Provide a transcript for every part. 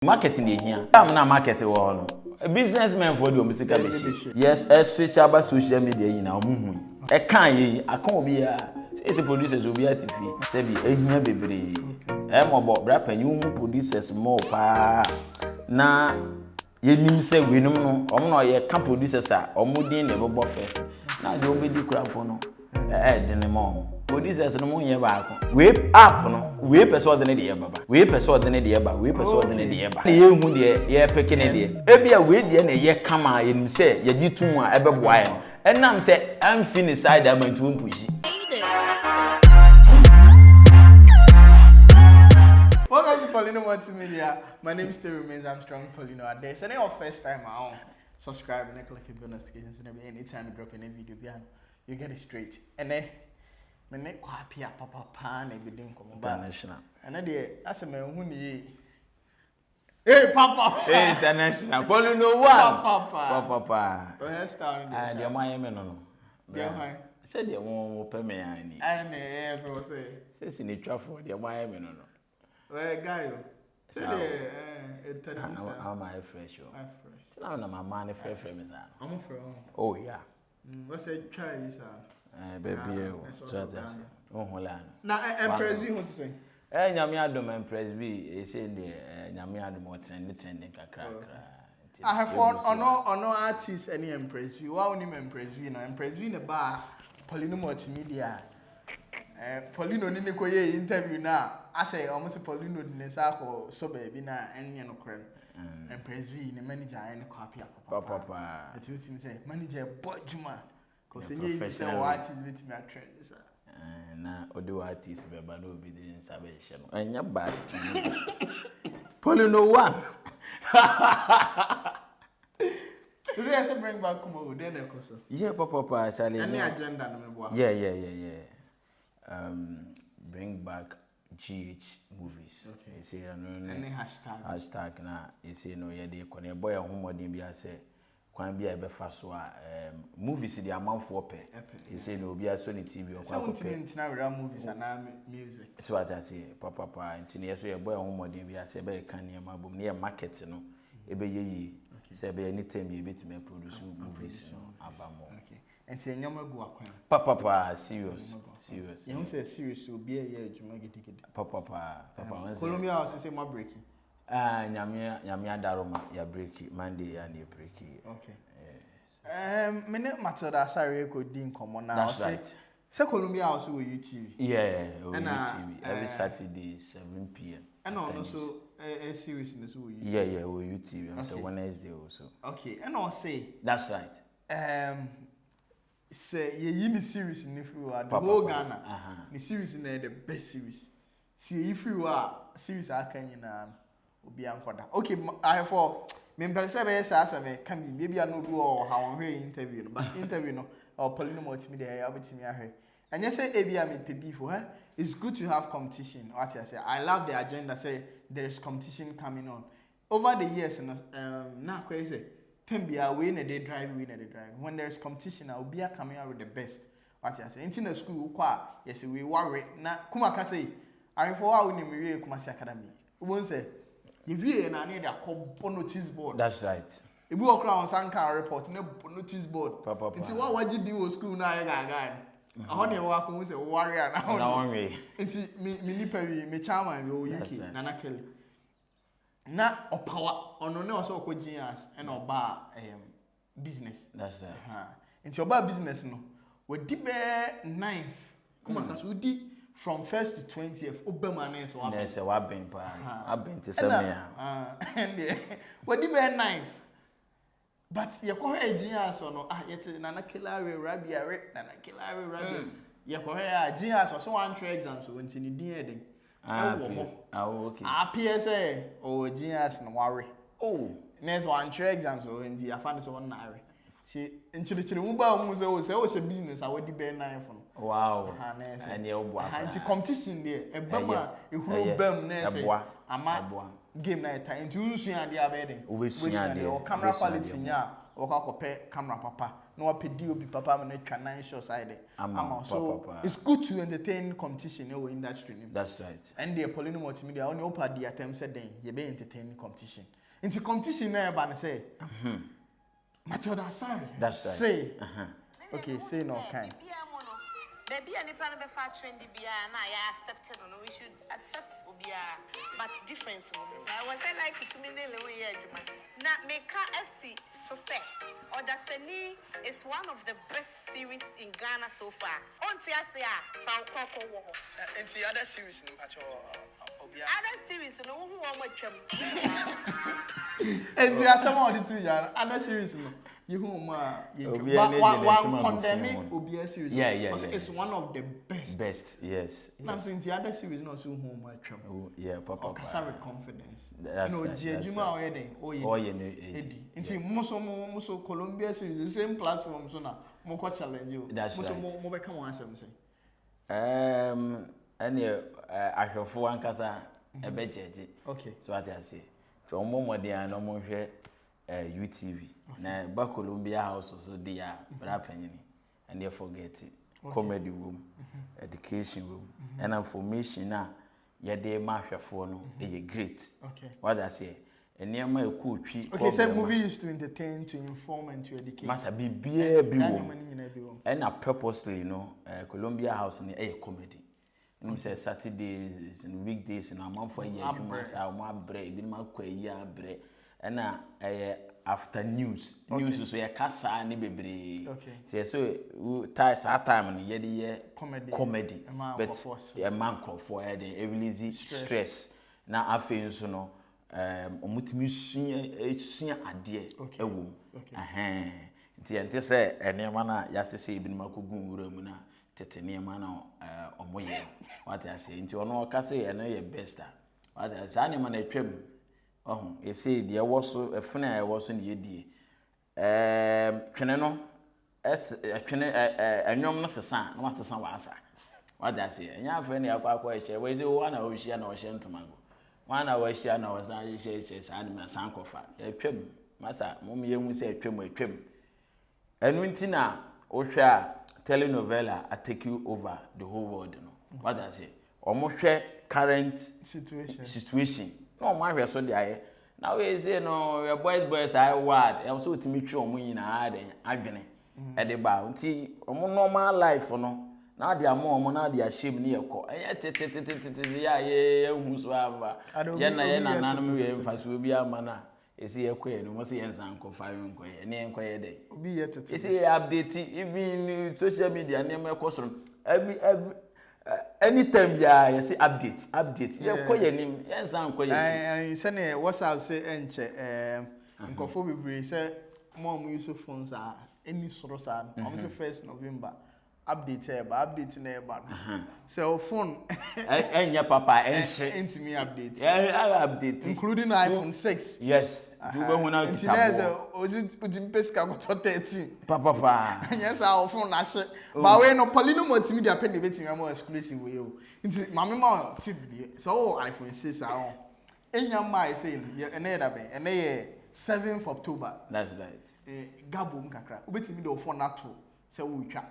Market na ehia. Time na market wɔ hɔ no, business men foɔ de wɔn sika bɛhyɛ. Yes, ɛ switch aba social media nyinaa wɔn hu yi. Ɛka yɛ yi, aka obiara. Sɛ producers obiara te fie. Sɛbi ehia bebree. Ɛmɔbɔ bra panyin wohu producers more paa. Na yɛnim sɛ weinom no, wɔn na yɛka producers a, wɔn din na ɛbɛbɔ first. Na deɛ wɔn bɛdi kura mpo no, ɛɛdene ma wɔn. Producers no mo nyɛ baako. Wei app no, wei pɛ sɛ ɔde ne deɛ baba. Wei pɛ sɛ ɔde ne deɛ ba. Wei pɛ sɛ ɔde ne deɛ ba. Na yɛnhu deɛ yɛpeke ne deɛ. Ebia wei deɛ na ɛyɛ kama a yɛnim sɛ yɛgye to mu a ɛbɛboa yɛn. Ɛnam sɛ amfi ne side ama nti wɔmpushi. Welcome to Poleeno Multimedia. My name still remains Armstrong Poleeno Ade. So, your first time I subscribe and click the bell notifications and anytime you drop any video, you get it straight. And then, me ne Kwapi papa pa na ebi di nkɔmɔ ba. International. Ɛnɛ deɛ asɛ mɛ nhu ne yie. Hey papa. Hey, international. Poleeno one. Papa pa. Papa pa. O hairstyle Ah, ne deɛ mo ayɛ me no. Deɛ hwan? Sɛ deɛ mo pɛ me ani. Ayɛ ne ɛyɛ fɛ wɔ sɛ. Sɛ sinitwafoɔ deɛ mo ayɛ me no. Ɔyɛ guy o. Sɛ deɛ ɛɛ ɛtɛni sa. Ama ayɛ fresh o. Ayɛ fresh. Tina na mama ne frɛfrɛ me saa no. Ɔmo frɛ wɔn. Oh yeah. Wɔsɛ twa yi saa. Baabi o. Ɛsɛ So ɔtɔ ate ase. Wohu la no. Na Empress V ho te sɛn? Nyame adom Empress V ɛsɛ deɛ Nyame adom ɔtrende trende kakra kakra. Nti, Ahwɛfo yɛgu so. ɔno artist ɛne Empress V. Wa wonim Empress V no. Empress V ne ba Poleeno Multimedia. Poleeno ne ne kɔyɛ interview na asɛ ɔmo sɛ Poleeno de ne nsa akɔ sɔ baabi na ɛnyɛ nokorɛ no. Empress V ne manager ayɛ ne kɔ apia papa. Papa. Ɛti wotumi sɛ manager bɔ adwuma. Kò sɛ Yeah, nyɛ easy sɛ professional. wɔ artist bɛtumi atrend saa. Na ɔde wɔ artist bɛba na obi de ne nsa bɛhyɛ no. Ɛnyɛ bad. Poleeno one. Is it sɛ bring back Kumawood then ɛkɔ so? Yeah, papa pa Charlie. Ɛne agenda no meboa. Yeah. Bring back GH movies. Okay. Ɛsɛ no ne Ɛne hashtag. Hashtag na ɛsɛ no yɛde kɔ na ɛbɔ yɛn ho mmɔden bi asɛ kwan bi a ɛbɛfa so a movies de amanfoɔ pɛ. Ɛpɛ. Ɛsɛ no obi asɔ ne TV ɔkɔ Sɛ wontumi akɔpɛ. ntena without movies anaa music. Sɛ wate ase papa pa nti ne yɛ so yɛbɔ yɛn ho mmɔden bi asɛ ɛbɛyɛ ka nneɛma bom ne yɛ market no ɛbɛyɛ yie. Sɛ ɛbɛyɛ ne time bi yɛbɛtumi aproduce movies no aba mo. Okay. Nti nneɛma gu akwan. Papa pa serious serious. Yɛhu sɛ series obi a ɛyɛ adwuma gidigidi. Papa pa papa wɔn sɛ. Columbia House sɛ mo abreaki. Ah, nyame adaroma ya break Monday ya ne break. Okay. Me ne Matilda Asare kɔ di nkɔmmɔ na That's ɔse right. sɛ Columbia House wɔ UTV. Yeah, on Ɛna, UTV every Saturday 7 p.m. Ɛna ɔno After nso news. series no so wɔ UTV. Yeah, wɔ UTV on Okay. Wednesday also. Okay, ɛna ɔse That's right. Sɛ yɛyi ne series no firi hɔ a, the Papa, whole papa. Ghana Uh-huh. ne series no yɛ the best series. Sɛ yɛyi firi hɔ a, series a aka nyinaa no obiara nkɔda. Okay, ahwɛfoɔ, mempɛ sɛ ɛbɛyɛ saa sɛ meka biribi, ebia na obi wɔ hɔ a wɔnhwɛ interview no, but interview no ɛwɔ Poleeno Multimedia ɛyɛ wobɛtumi ahwɛ. Ɛnyɛ sɛ ebia mepɛ beef hɔ, it's good to have competition. What I say, I love the agenda say there is competition coming on. Over the years no, na akɔyɛ sɛ time biara wei na they drive, wei na they drive. When there is competition, na obiara coming out with the best. What I say, nti na school wokɔ a yɛsɛ wei wawe na kuma ka sɛ ahwɛfoɔ a wonim wie Kumasi Academy. Wobɛhu sɛ yɛwie na ne yɛde akɔbɔ notice board. That's right. Ebi wɔ koraa wɔn nsa nka report ne bɔ notice board. Papa, papa. Nti wɔn a wɔagye din wɔ school na ayɛ gaagaa no. Ɛhɔ na ɛwɔ akɔhu sɛ wɔware a na Na wɔn. wɔnwe. Nti mi nipa bi mi chairman bi wɔ That's UK right. Nana Kelly. Na ɔpawa ɔno ne ɔsɛ ɔkɔ GS ɛna ɔbaa business. That's right. Nti ɔbaa business no wɔdi bɛɛ ninth. Kuma ka so wodi from 1st to 20th ɔbɛn mu anɛ sɛ Na wabɛn. sɛ wabɛn paa. Abɛn te sɛ me a. Ɛna ɛndeɛ wɔdi bɛɛ ninth. But yɛkɔhwɛ GS no ah yɛte Nana Kelly awe Rabi awe Nana Kelly awe Rabi. Yɛkɔhwɛ a GS ɔsɛ wantwerɛ exams o nti ne din yɛ den. Ah, Ɛwɔ hɔ. Ah, okay. Appear sɛ ɔwɔ GS no wawe. Oh. Na sɛ wantwerɛ exams o nti afa no sɛ ɔnna awe. Nti nkyerɛkyerɛ mu baa mu sɛ o sɛ ɔhyɛ business a wɔdi bɛɛ ninth no. Wow. Aha, na ɛsɛ. Ɛne ɛwoboa Aha, nti koraa. competition deɛ ɛba mu a Ɛyɛ. ehuro Ɛyɛ. ba mu na ɛsɛ Ɛboa. ama Ɛboa. game na ɛta nti wonsua adeɛ a bɛyɛ den. Wobɛsua adeɛ. Wɔ camera Wobɛsua quality adeɛ. nya a Ɔbɛkɔ akɔpɛ camera papa na wapɛ DOP papa ama no atwa nice shots ayɛ dɛ ama wo. So it's good to entertain competition wɔ industry no mu. That's right. Ɛno deɛ Pauline Multimedia wo deɛ wopɛ a di atɛm sɛ dɛn yɛbɛ entertain competition. Nti competition no a ɛba no sɛ Matilda Asare That's right. say okay sei na ɔkae. Biribiara mu no, baabi a nipa no bɛfa atrendi biara na yɛ accept no no, we should accept obiara but difference wɔ mu. Ɛwɔ sɛ like tumi ne Lewin yɛ adwuma. Na meka asi so sɛ Ɔdasani is one of the best series in Ghana so far. Wonte ase a, fa wo kɔn kɔ wɔ hɔ. Nti other series no mpakyɛw obiara. Other series no wohu wɔn atwam. Nti asɛm a ɔde to dwa no other series no yehu wɔn a yɛntwam. Obiara But ne wa deɛ wa n'atim abofra condemn ho. obiara series no. Yeah, Ɔsɛ it's one of the best. Best, yes. Na so nti other series no ɔsɛ wohu wɔn atwam. Oh, yeah, papa. Ɔkasa with confidence. That's Ɛna right, ɔgye that's adwuma right. a ɔyɛ den ɔyɛ Ɔyɛ no edi. edi. Nti mo so mo so Columbia series the same platform so na mo kɔ challenge o. That's Mo so right. mo bɛka mo asɛm sɛn. Ɛneɛ ahwɛfoɔ ankasa ɛbɛgyɛgye. Okay. So ate aseɛ. Nti wɔn bɔ mmɔden a na wɔn hwɛ UTV. Na ɛba Columbia House so deɛ a bra panyini. Ɛneɛ forget it. Comedy wɔ mu, education wɔ mu, ɛna information a yɛde ma ahwɛfoɔ no ɛyɛ great. Okay. Wate aseɛ. Nneɛma a ɛkɔ otwi. Okay, sɛ movie is to entertain, to inform and to educate. Masa biribiara bi wɔ Nneɛma mu. no nyinaa bi wɔ mu. Ɛna purposely no Columbia House no ɛyɛ comedy. Wonim sɛ Saturdays no weekdays no amanfoɔ ayɛ adwuma saa wɔn abrɛ ebinom akɔ ayi abrɛ ɛna ɛyɛ after news news so yɛka saa ne bebree nti ɛsɛ wo time saa time no yɛde yɛ Comedy. comedy Ɛma but nkurɔfoɔ se. ɛma nkurɔfoɔ ɛyɛ den ɛrelease stress na afei nso no wɔtumi sua sua adeɛ ɛwɔ mu ɛhɛn nti ɛnte sɛ nneɛma no a yɛasese ebinom akɔgu nwura mu no a tete nneɛma no a wɔyɛ no wate aseɛ nti ɔno ɔka sɛ ɛno yɛ best a wate aseɛ saa nneɛma no atwam ɔho ɛsei deɛ ɛwɔ so ɛfene a ɛwɔ so na yɛdie ɛɛm twene no ɛs ɛtwene ɛ ɛ ɛnwom no sesa a na wasesa w'asa wate aseɛ ɛnyɛ afei na yɛakɔ akɔ ɛhyɛ wei sɛ wɔn na wɔhyia na wɔhyɛ ntomago wɔn na wɔahyia na wɔsan hyehyɛ hyɛ saa nneɛma san kɔfa atwam masa mom yɛhu sɛ atwam atwam Ɛno nti na wohwɛ a telenovela a take over the whole world no. Wate aseɛ? Wɔn hwɛ current Situation. situation na wɔn ahwɛ so de ayɛ. Na wei sei no yɛ boys boys ayɛ wild. Ɛwɔ sɛ wotumi twe wɔn nyinaa dɛn adwene ɛde ba. Nti wɔn normal life no na ade ama wɔn na ade ahyɛ mu ne yɛ kɔ. Ɛnyɛ tetetetetete yɛ a yɛhu so amba. Ade obi Yɛn na obi yɛn yɛ nananom yɛ tetetete. mfasoɔ bi ama no a. Esi yɛ kɔ yɛ no mo se yɛn san kɔ fa yɛn kɔ yɛ ne yɛn kɔ yɛ dɛ. Obi yɛ tete. Esi yɛ update even social media nneɛma ɛkɔ soro every every anytime biara yɛ se update update yɛ kɔ yɛ nim yɛn san kɔ yɛ ti. Sɛnea WhatsApp sɛ ɛnkyɛ ɛɛm nkurɔfoɔ bebree sɛ mo a mo use phones a ɛni soro saa no wɔn sɛ first November Update a ɛba, update na ɛba no. Sɛ wo phone. Ɛnyɛ papa, ɛnhye. Ɛntumi update. Ɛyɛ update. Including iPhone 6. Yes. Nti wobɛhu na Nti kita na boɔ. ɛsɛ osi otumi pɛ sika kɔtɔ 13. Papapa. Ɛnyɛ saa wo phone ahye. Ba wei no Paulino Multimedia pɛ na ebetumi ama wo exclusive wei o. Nti maame ma wo tip bi. Sɛ wowɔ iPhone 6 a ho. Enya mmaa ɛsɛ yi no, ɛnɛ yɛ da bɛn? Ɛnɛ yɛ 7th October. That's right. Eh, gabo mu kakra. Wobetumi de wo phone ato sɛ woretwa.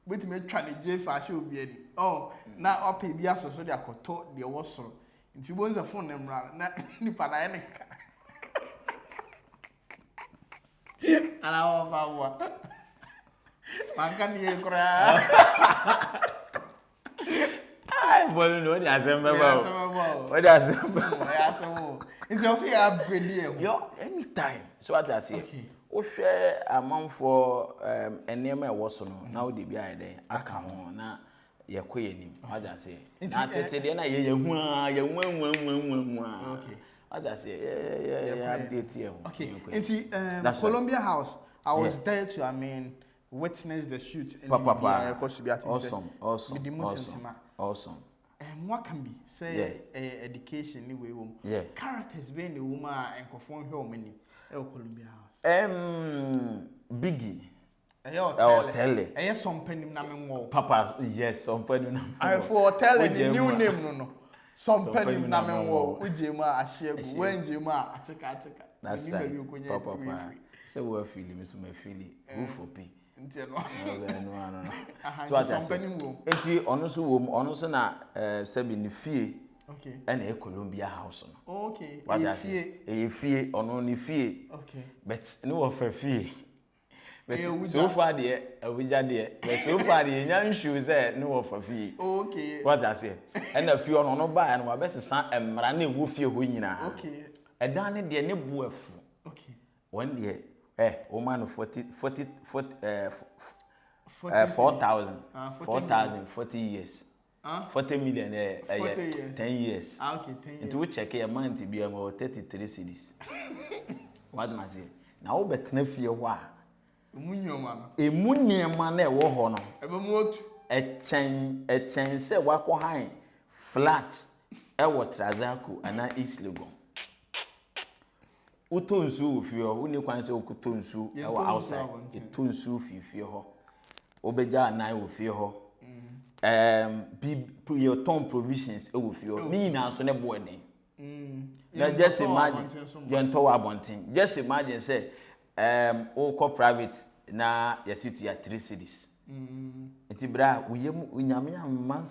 Wobɛtumi atwa ne gye fa ahyɛ obi ani. Oh, na wapɛ bi asɔ so de akɔtɔ deɛ ɛwɔ soro. Nti wobɛhu sɛ phone no mmra no, na nipa no ayɛ ne ka. Anaa wɔmfa mmoa. Manka ne yie koraa. Ai, bɔne no, wode asɛm bɛba o. Asɛm bɛba o. Wode asɛm bɛba. Ɛyɛ asɛm o. Nti ɔsɛ yɛ upgrade yɛ ho. Yo, anytime. So what I say. Wohwɛ amanfoɔ nneɛma ɛwɔ so no, na wode bi ayɛ dɛn aka ho na yɛkɔ yɛ anim. What I say. Na tete deɛ na yɛ yɛ hu a, yɛ hu hu hu hu hu a. What I say. Yɛ yɛ yɛ update yɛ ho. Okay. Nti Columbia House, I was there to, I mean, witness the shoot ɛne Papa biribiara paa. ɛkɔ so bi atom sɛ Awesome, awesome, mede mu awesome, tintima awesome. Mo aka bi sɛ ɛyɛ education ne wei wɔ mu. Yeah. Characters bɛn na ɛwɔ mu a nkurɔfoɔ nhwɛ wɔn anim ɛwɔ Columbia House? Biggie. Ɛyɛ Ɔtɛlɛ. Ɔtɛlɛ. Ɛyɛ Sɔmpanim na menwɔ. Papa, yes, Sɔmpanim na menwɔ. Ahwɛfoɔ Ɔtɛlɛ ne Wogye new mu a. name no no. Sɔ mpɛ nim na menwɔ wo, wogyee mu a ahye agu, woangyee mu a ateka ateka. That's Menim right. baabi okonya Papa wei paa. firi. Sɛ woafili me so mafili. Who for p. Nti ɛno. Ɛno ano no. Aha, So nti ate sɔ ase. mpɛ nim wom. Nti ɔno nso wom, ɔno nso na eh, sɛbi ne fie Okay. ɛna ɛyɛ Columbia House no. Okay. Wate Ɛyɛ ase. fie. Ɛyɛ fie, ɔno ne fie. Okay. But ne wɔfa fie. Ɛyɛ Abuja. So far deɛ, Abuja deɛ, but so far deɛ yɛnya nhwiw sɛ ne wɔfa fie. Okay. Wate aseɛ? Ɛna fie ɔno ɔno baeɛ no wabɛsesa mmara na ɛwɔ fie hɔ nyinaa. Okay. Ɛdan no deɛ ne bo afu. Okay. Wɔn deɛ ɛ wɔma no 40 40 40 ɛɛ 4,000 4,000 40 years. 40 million yɛ ɛyɛ 10 years. Ah, okay, 10 years. Nti wo check yɛ month biara mu ɛwɔ 33 cedis. Wate aseɛ? Na wobɛtena fie hɔ a. Emu nneɛma no. Emu nneɛma no ɛwɔ hɔ no. Ɛbɛmu atu. Ɛkyɛn ɛkyɛn sɛ wakɔ han flat ɛwɔ Trazaco anaa East Legon. Wotɔ nsuo wɔ fie hɔ, wonni kwan sɛ wokɔtɔ nsuo ɛwɔ outside. Yɛtɔ nsuo firi fie hɔ. Wobɛgya anan wɔ fie hɔ. Ɛɛm bi yɛtɔn provisions wɔ fie hɔ. Ne nyinaa nso ne bo ɛden. Na just imagine yɛntɔ wɔ abɔnten. Just imagine sɛ ɛɛm wokɔ private na yɛsi tua 3 cedis. Nti berɛ a wo yam Onyame amma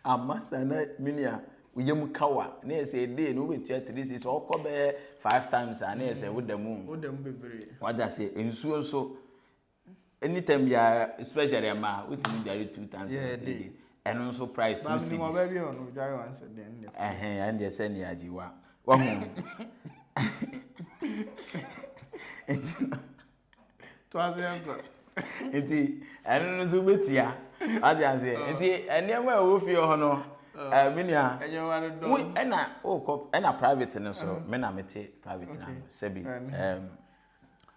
amma saa na me nua wo yam ka wo a na yɛ sɛ ɛdee no wobɛtua 3 cedis ɔkɔ bɛyɛ 5 times a na yɛ sɛ woda mu. Woda mu bebree. Wate aseɛ nsuo nso anytime biara especially mmaa wotumi dware 2 times in 3 days ɛno nso price 2 cedis. Maame ɔbaa bi a ɔno dware once a day ɛno deɛ. Ɛhɛn ɛno deɛ sɛ nea agye wa wahu. Nti To ase yɛnkɔ. Nti ɛno no nso wobɛtua. Wate aseɛ? Nti nneɛma a ɛwɔ fie hɔ no, me nua, wo ɛna wokɔ ɛna private no so, me na mete private no ano. Sɛbi,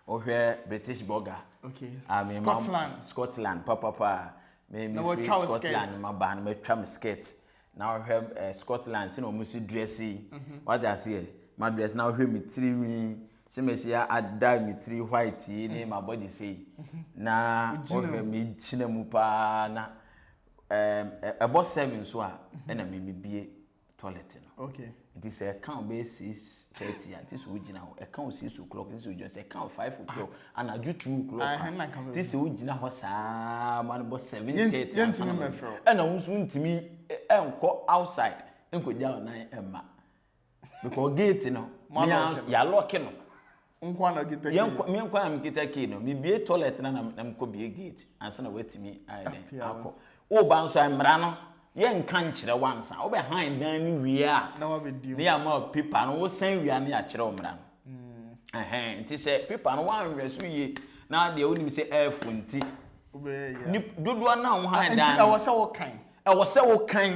wohwɛ British burger. Okay. Ah, me ma Scotland. Scotland papapa. Me me Na firi wɔatwa wo Scotland skirt. ma ba no matwa me skirt. Na wohwɛ Scotland sɛnea wɔn si dress yi. Wate aseɛ? Ma dress na wohwɛ me tiri nwi sɛ mesi ada me tiri white yi ne ma body sei. Na wohwɛ me gyina mu paa na ɛbɔ 7 so a ɛna me mebie toilet no. Okay. Nti sɛ ɛka wo bɛyɛ 6:30 a, nti sɛ wogyina hɔ, ɛka wo 6 o'clock, nti sɛ wogyina sɛ ɛka wo 5 o'clock, anadwo 2 o'clock a, nti sɛ wogyina hɔ saa ma no bɔ 7:30 ansa na ɛna wo nso wontumi ɛnkɔ outside nkɔgya wo nan ɛmma. Because gate no, yɛalɔke no. Nkwa na okita key. Yɛn me nkwa na mekita key no. Mebie toilet na na mekɔ bie gate ansa na watumi ayɛ dɛn akɔ. Woba nso a mmara no yɛnka nkyerɛ wo ansa. Wobɛhan dan no wie a na wabɛdi mu. Ne yɛama wo paper no wosan wie a ne yɛakyerɛ wo mmara no. Ɛhɛn nti sɛ paper no woanhwɛ so yie na deɛ wonim sɛ ɛɛfo nti dodoɔ no a wohan dan no. Nti ɛwɔ sɛ wokan. Ɛwɔ sɛ wokan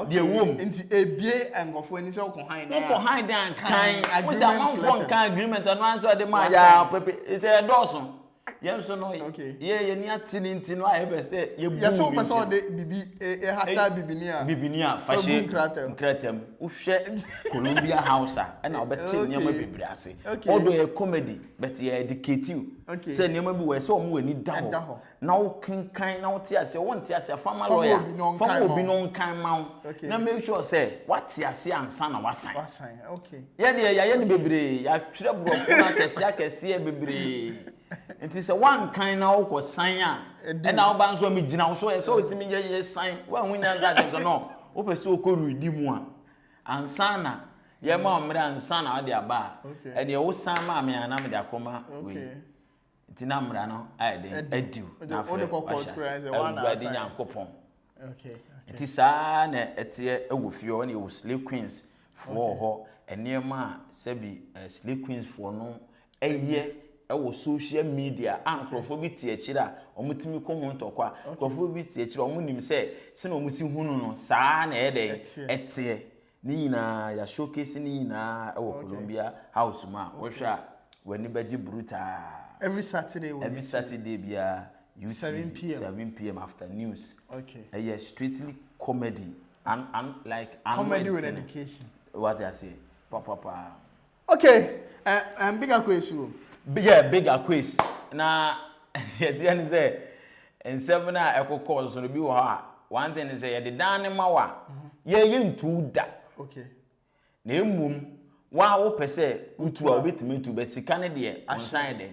deɛ ɛwɔ mu. Nti ebie nkurɔfoɔ ani sɛ wokɔ han dan a. Wokɔ han dan kan. Wo sɛ amanfoɔ nka agreement ɛno ara nso ɛde ma yaa pepe. Sɛ ɛdɔɔso. Yɛn nso no yɛ yɛn ni ate ne nti no a yɛpɛ sɛ yɛbu Yɛsɛ wopɛ sɛ ɔde bibi ɛhata bibini a. Bibini a fa hyɛ nkrataa mu. Wohwɛ Columbia House a ɛna wobɛte nneɛma bebree ase. Although ɛyɛ comedy but yɛ educate you. Sɛ nneɛma bi wɔ ɛsɛ wɔn ani da hɔ. Na wo kenkan na wo te aseɛ, wo nte aseɛ fa ma lawyer, fa ma obi na ɔnkan ma wo, na make sure sɛ wate aseɛ ansa na wasan. Yɛ deɛ yɛayɛ no bebree, yɛatwerɛ borɔfo no akɛseɛ akɛseɛ bebree, nti sɛ woankan na wokɔ san a, ɛna woba nso a megyina wo so, ɛsɛ wotumi yɛ yɛ san, woanhu nyansa kyerɛ sɛ no, wopɛ sɛ wokɔ redi mu a, ansa na yɛma wo mmerɛ ansa na wode aba a, ɛdeɛ wosan maa me a na mede akɔma wei. Nti na mmara no ayɛ den adiw na afei wahyɛ ase Awurade Nyankopɔn. Nti saa na ɛteɛ wɔ fie hɔ na yɛwɔ slay queens foɔ wɔ hɔ nneɛma a sɛbi slay queens foɔ no ɛyɛ ɛwɔ social media a nkurɔfoɔ bi te akyire a wɔtumi kɔ ho ntɔkwa nkurɔfoɔ bi te akyire a wɔnim sɛ sɛnea wɔn si hunu no saa na ɛyɛ dɛn ɛteɛ. Ne nyinaa, yɛ showcase ne nyinaa wɔ Columbia House mu a, wohwɛ a w'ani bɛgye brutaa. Every Saturday wɔ Every Saturday biara UTV 7 pm. 7 pm after news. Okay. Ɛyɛ strictly comedy and and like ano Comedy with ɛdene. education. Wate aseɛ papapaa. Okay, Big Akwes o. Yeah, Big Akwes. Na deɛ ɛteɛ ne sɛ nsɛm no a ɛkokɔɔ so no bi wɔ hɔ a. One thing ne sɛ yɛde dan no ma wo a, yɛyɛ ntu da. Okay. Na mmom wo a wopɛ sɛ wotu a wobɛtumi atu but sika no deɛ wo nsa yɛ dɛn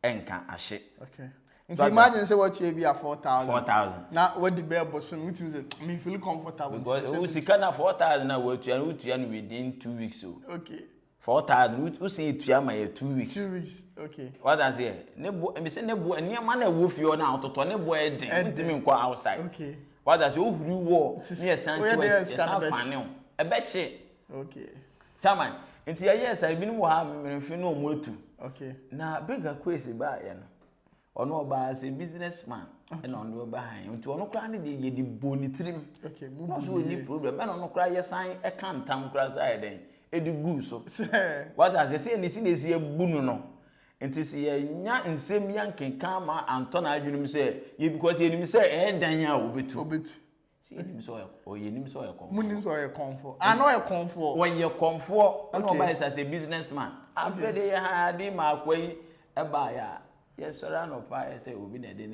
ɛnka ahye. Okay. Nti imagine sɛ watua bi a 4000. 4000. Na wadi bɛɛ bosome wotumi sɛ me feel comfortable. Because wo sika na 4000 na watua no wotua no within 2 weeks o. 4000 wosan etua ma yɛ 2 weeks. 2 weeks, okay. Wata aseɛ ne bo mbese ne bo nneɛma na ɛwɔ fie hɔ na ɔtotɔ ne bo ɛden ntumi nkɔ outside. Wata aseɛ ohuri wɔ ne yɛ san kyi wɔ yɛ san fa ne ho ɛbɛhye. Chairman, nti yɛyɛ saa, ebinom wɔ ha mmerɛmfe na ɔmo atu. Na Big Akwesi baayɛ no, ɔno ɔbaa sɛ business man ɛna ɔno ɔba ha yi, nti ɔno koraa ne deɛ yɛde bɔ ne tirim na ɔso ɔni problem. Ɛna ɔno koraa yɛsan ɛka ntam koraa sɛ ayɛ dɛn ɛde gu so. Wata aseɛ sɛ yɛne si na esi abu no, nti sɛ yɛnya nsɛm yɛ nkeka ma antɔ n'adwene mu sɛ yɛ because yɛnim sɛ ɛyɛ dan a wɔbɛtu. Obetu. Sɛ yɛnim sɛ ɔyɛ ɔyɛ sɛ ɔyɛ kɔnfoɔ. Munim sɛ ɔyɛ kɔnfoɔ. Ah, na ɔyɛ kɔnfoɔ. Wɔyɛ kɔnfoɔ ɛna ɔba yɛ sɛ sɛ business man. Afei de yɛ ha ade ma akwa yi ɛbaayɛ a yɛsɔre anɔpa yɛ sɛ obi na ɛde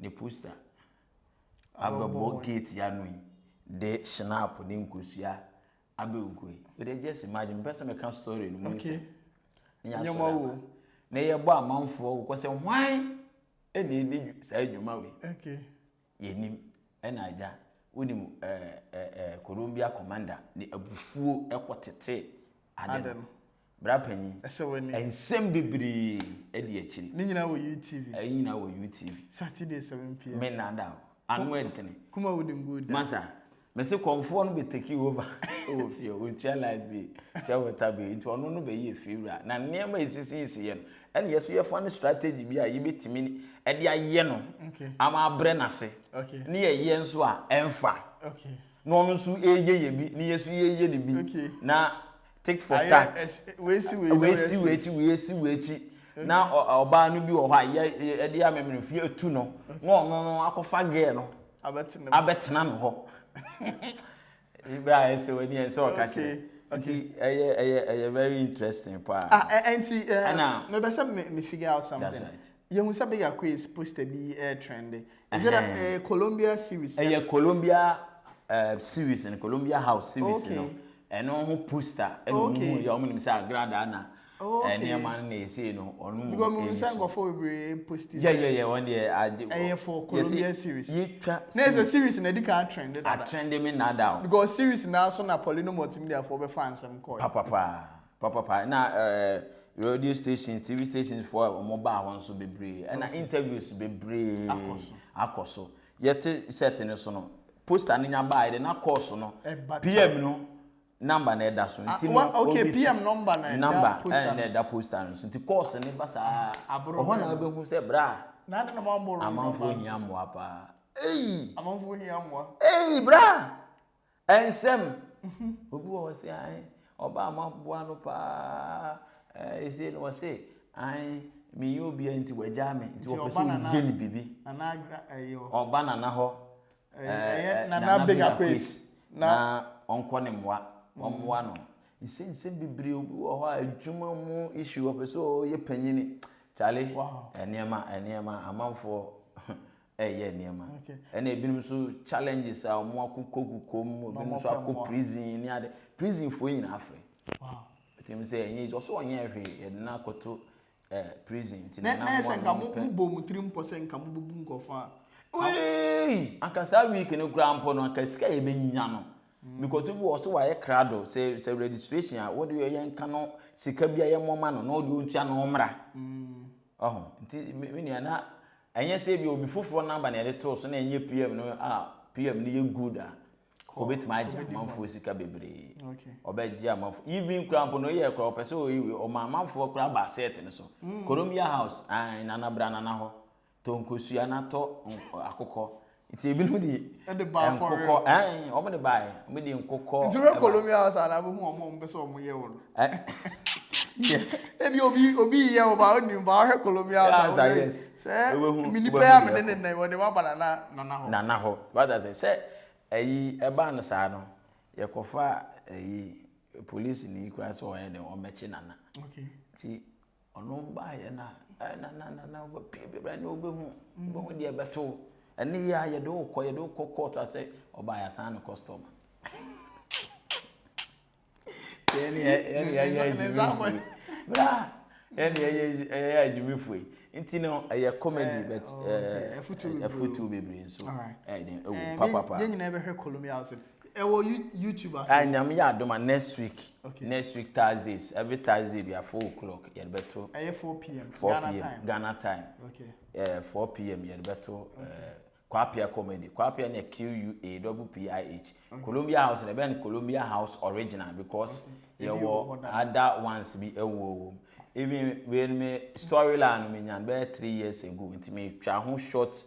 ne poster abɛbɔ gate ya no yi de schnapps ne nkosua abɛnko yi. O de just imagine, mpɛ sɛ meka story no mu nsɛm ne yɛasɔre Nneɛma aba wo. na yɛbɔ amanfoɔ kɔ sɛ hwan ɛna ɛdi saa adwuma wei. Yɛnim ɛna agya wonim ɛɛ ɛɛ Columbia commander ne abufuo ɛkɔ tete ade Ade no. no. Bra panyin. Ɛsɛ w'ani. Nsɛm bebree ɛdi akyiri. Ne nyinaa wɔ UTV. Ɛyi nyinaa wɔ UTV. Saturday 7 p.m. Me nada o ano ɛdene. Kumawood ngu da. Masa mesi kɔnfoɔ no bɛ take over ɛwɔ fie, ontua light bill, tua water bill, nti ɔno no bɛyɛ efie wura na nneɛma a esisi si yɛ no ɛna yɛ so yɛfa no strategy bi a yɛbɛtumi ɛde ayɛ no ama abrɛ n'ase ne yɛyɛ nso a ɛnfa na ɔno nso ɛyɛ yɛ bi ne yɛ nso yɛyɛ ne bi na tick for Ayɛ tack. Wei si wei na wei si wei akyi, wei si wei akyi na ɔbaa no bi wɔ hɔ a yɛ yɛde amemene fie atu no na ɔno no akɔfa girl no abɛtena mu. Abɛtena no hɔ ibra a ɛsɛ w'ani ɛsɛ ɔka kyerɛ nti ɛyɛ very interesting paa. Ah, nti Ɛna- mebɛ sɛ me figure out something. That's right. Yɛhu sɛ Big Akwes poster bi trending. Is it a Columbia series? Ɛyɛ Columbia series no, Columbia House series no ɛno ho poster ɛna ɔmo hu yɛ ɔmo nim sɛ agradaa na nneɛma no na ɛsei no ɔno mu. Because mehu sɛ nkurɔfoɔ bebree post yɛ wɔn deɛ agye. Ɛyɛ for Columbia series. Yɛtwa. Na ɛsɛ series na ɛdi kan trend dada. Atrend mi nada o. Because series na so na Paulino Multimedia foɔ bɛfa nsɛm kɔɔ. Papapa papapa na radio stations, TV stations foɔ a wɔn baa hɔ nso bebree ɛna interviews bebree akɔ so. Yɛte set no so no, poster no nya baa yɛde na course no Ɛba. PM no number na ɛda so nti no Okay, PM number na ɛda number poster ɛna no. Ɛda poster no so nti course ne ba saa Aboro ɔhɔ na bɛn no. wobɛhu sɛ bra Na adi na mo ambɔ amanfoɔ hia mmoa paa ei. Amanfoɔ hia mmoa. Ei bra, ɛnsɛm obi wɔ hɔ sɛ ae ɔbaa ma boa no paa ɛɛ ese no wɔse ae meyɛ obia nti wagyaa me nti Nti wɔpɛ ɔba sɛ Nana- ɔyɛ ne biribi. Nana Agra ɛyɛ hɔ. Ɔba nana hɔ. Ɛyɛ Nana Big Akwes. Na ɔnkɔ ne mmoa ɔmmoa no nsɛnsɛm bebree. Obi wɔ hɔ a adwuma mu issue wɔpɛ sɛ ɔyɛ panyini kyale. Nneɛma amanfoɔ ɛyɛ nneɛma ɛna ebinom nso challenges a wɔn akokɔ kokɔ mu, ebinom ɔmo nso pɛ akɔ mmoa. prison ne ade. Prison foɔ nyinaa afrɛ ɛtumi sɛ ɛnyɛ easy ɔsɛ ɔnyɛ hwee yɛde no akɔto prison nti Na na na ɛsɛ mmoa nka no mo mpɛ. mo bɔ mo tiri mpɔ sɛ nka mo bubu nkɔfo a. Wee! Anka saa week no koraa mpo no anka sika yɛ bɛnya no because obi wɔ so wayɛ krado sɛ registration a wɔde yɛ yɛnka no sika bi a yɛmmɔ ma no na ɔde ɔntua no ɔmmra ɔho. Nti me nua na ɛnyɛ sɛ bi obi foforɔ number na yɛde too so na ɛnyɛ PM no a PM no yɛ good a obɛtumi agye amanfoɔ sika bebree. Ɔbɛgye amanfoɔ even koraa mpo no oyɛ koraa ɔpɛ sɛ ɔyi wei ɔma amanfoɔ koraa ba set no so. Columbia House ae nana bra nana hɔ tɔ nkosua na tɔ akokɔ nti ebinom de Ɛde ba for nkokɔ real. ɛn ɔmo de baeɛ, ɔmo de nkokɔ. Nti wɛ ɛba. Columbia House a na abɛhu ɔmo a ɔmo pɛ sɛ ɔmo yɛ wɔ no. Ɛ Ebi obi yɛ wɔ ba onim ba ɔhwɛ Columbia House a Yes, ɔhwɛ yes. sɛ Wobɛhu- mi nipa wobɛhu yɛ a deɛ mi ne ɛkɔ. ne nan wɔde waba nana hɔ. Nana hɔ wata sɛ ɛyi ɛbaa no saa no yɛkɔfa ɛyi polisi ni koraa sɛ ɔyɛ dɛ ɔmɛkye nana. Nti ɔno baayɛ na ɛ nana wobɛpie bebree ne wobɛhu deɛ ɛbɛto. Ɛne yɛ a yɛde wo kɔ yɛde wo kɔ court asɛ ɔbaa yɛasan no customer. Yɛne yɛne yɛyɛ adwumifoɔ yi. Bra yɛne yɛyɛ yɛyɛ adwumifoɔ yi. Nti no ɛyɛ comedy but ɛfutuo bebree nso ɛyɛ den ɛwɔ papapa. Yɛn nyinaa bɛhwɛ Columbia House. Ɛwɔ YouTube ase. Ah, nyame yɛ adom a next week. Okay. Next week Thursdays, every Thursday bi a 4 o'clock yɛde bɛto. Ɛyɛ 4 p.m. 4 Ghana p.m. time. Ghana time. 4 p.m. yɛde bɛto Kwapia Comedy. Kwapia ne Q U A double P I H. Columbia House na ɛbɛn Columbia House original because yɛwɔ other ones bi ɛwɔ wɔ mu. Even when me storyline no me nyan bɛyɛ 3 years ago, nti me twa ho short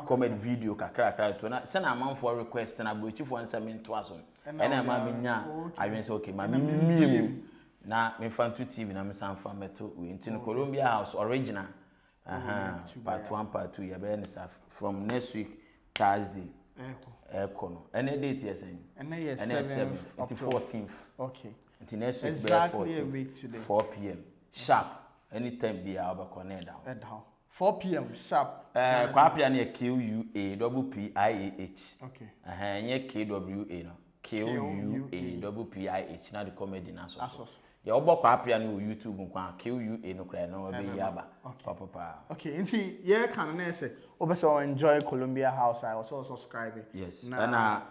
comedy video kakrakra to na sɛnɛ amanfoɔ request na aburokyifoɔ nsɛm ntoa so, ɛna ɛma me nya adwene sɛ okay, ma me mie mu na mefa nto TV na mesan fa mɛto wei. Nti no Columbia House original part one, part two, yɛbɛyɛ ne saa from next week Thursday ɛkɔ no. Ɛnɛ date yɛ sɛn? Ɛnɛ yɛ Ɛnɛ yɛ 7th, nti 14th. Nti next week bɛyɛ Exactly a week 14th, today. 4 p.m. sharp. Anytime biara wobɛkɔ na ɛda hɔ. Ɛda hɔ 4 p.m. sharp. Kwapia no yɛ Q U A double P I A H. Okay. Ɛnyɛ K W A no, Q U A double P I H na de comedy na asɔ Asɔ so. so. Yɛ wɔbɔ Kwapia no wɔ YouTube nko a, Q U A no koraa no ɔbɛyi aba papapaa. Okay, nti yɛka no na yɛ sɛ wopɛ sɛ wo enjoy Columbia House a, ɛwɔ sɛ wo subscribe. Yes, ɛna